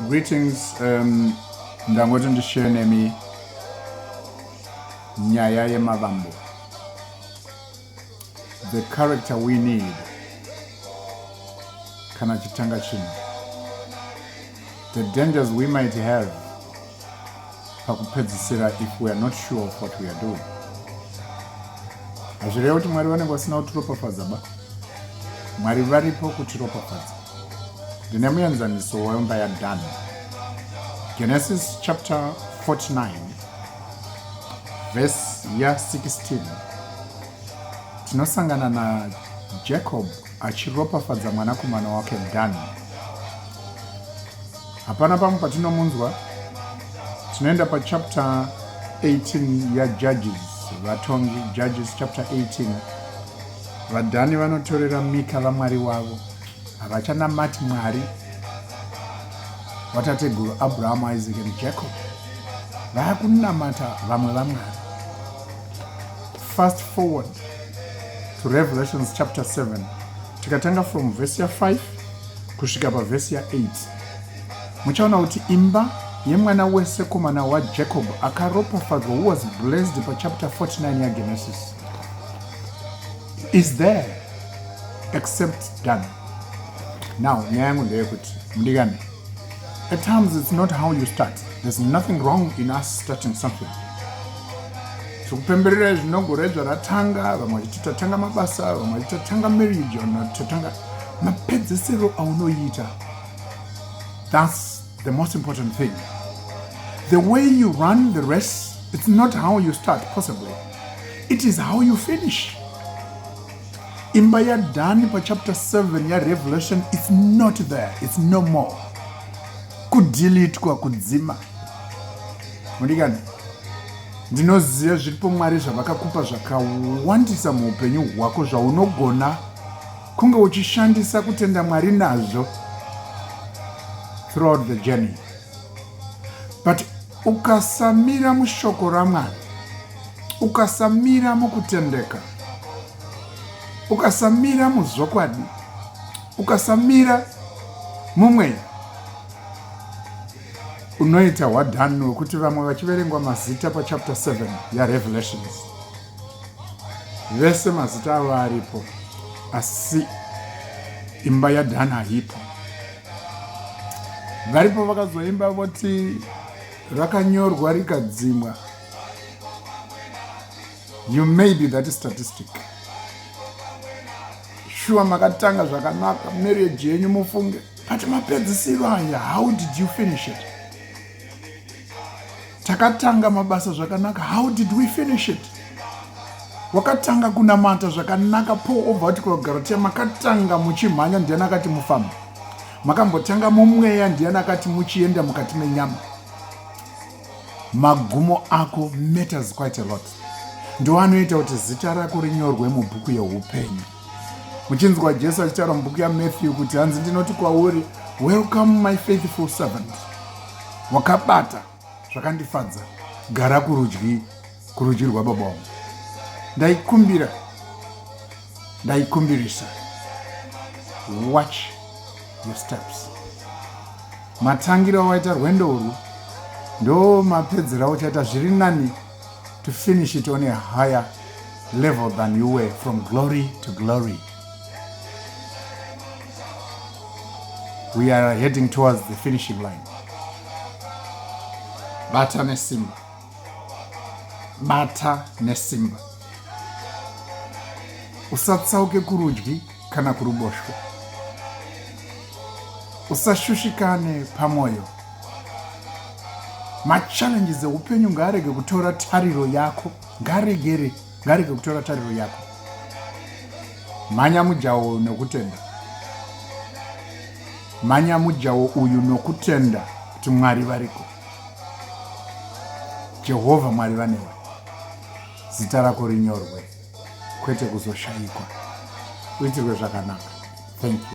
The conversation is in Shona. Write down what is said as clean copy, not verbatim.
Greetings, ndangoti ndishare nemi nyaya yemavambo. The character we need kana chitanga chinhu. The dangers we might have pakupedzisira if we are not sure of what we are doing. Hazvirevi kuti Mwari vanenge vasina kutiropafadza ba. Mwari varipo kutiropafadza. Ndine muenzaniso wemba yaDan. Genesis chapter 49 verse ya 16 tinosangana naJacob achiropafadza mwanakomana wake Dan. Hapana pamwe patinomunzwa. Tinoenda pachapter 18 yaJudges, vatongi, Judges chapter 18. VaDhani vanotorera Mika vamwari wavo, havachanamati Mwari watateguru Abrahamu, Isaac and Jacob. Vakunamata vamwe vamwari. Fast forward to Revelations chapter 7, tikatanga from verse ya 5 kusvika pavhesi ya 8, muchaona kuti imba yemwana wese komana waJacob akaropafadzwa, who was blessed pachapter 49 yaGenesis, is there except Dan. Now nyaya yangu ndeyekuti, mudikani, at times it's not how you start. There's nothing wrong in us starting something. Tikupemberera zvinogore zvaratanga, vamwe vachiti tatanga mabasa, vamwe vachiti tatanga marriage, vamwe tatanga mapedzisiro aunoita. That's the most important thing. The way you run the race, it's not how you start, possibly. It is how you finish. Imba yaDhani pachapter 7 yaRevelation, it's not there, it's no more. Kudhilitwa, kudzima. Mudikani, ndinoziva zviripo Mwari zvavakakupa zvakawandisa muupenyu hwako zvaunogona kunge uchishandisa kutenda Mwari nazvo throughout the journey, but ukasamira mushoko raMwari, ukasamira mukutendeka, ukasamira muzvokwadi, ukasamira mumweya, unoita hwadhani wekuti vamwe vachiverengwa mazita pachapter 7 yaRevelations, vese mazita avo aripo, asi imba yaDhani haipo. Varipo vakazoimba voti rakanyorwa rikadzimwa. You may be that statistic. Sure, makatanga zvakanaka marriage yenyu, mufunge, but mapedzisiro aya, how did you finish it? Takatanga mabasa zvakanaka, how did we finish it? Wakatanga kunamata zvakanaka. Paul obva kuti kuGaratia, makatanga muchimhanya, ndiani akati mufamba? Makambotanga mumweya, ndiani akati muchienda mukati menyama? Magumo ako matters quite a lot. Ndo anoita kuti zita rako rinyorwe mubhuku yeupenyu. Muchinzwa Jesu achitaura mubhuku yaMatthew kuti hanzi, "Ndinoti kwauri, welcome, my faithful servant, wakabata zvakandifadza, gara kurudyi, kurudyi rwababa wangu." Ndaikumbira, ndaikumbirisa, watch your steps. Matangiro awaita rwendo urwu ndo mapedzero uchaita. Zviri nani to finish it on a higher level than you were, from glory to glory. We are heading towards the finishing line. Bata nesimba, bata nesimba, usatsauke kurudyi kana kuruboshwe, usashushikane pamwoyo. Machallenges eupenyu ngaarege kutora tariro yako, ngaregere, ngaarege kutora tariro yako. Mhanya mujaho nokutenda, mhanya mujaho uyu nokutenda kuti Mwari variko, Jehovha Mwari vanewe. Zita rako rinyorwe, kwete kuzoshayikwa. Uitirwe zvakanaka. Thank you.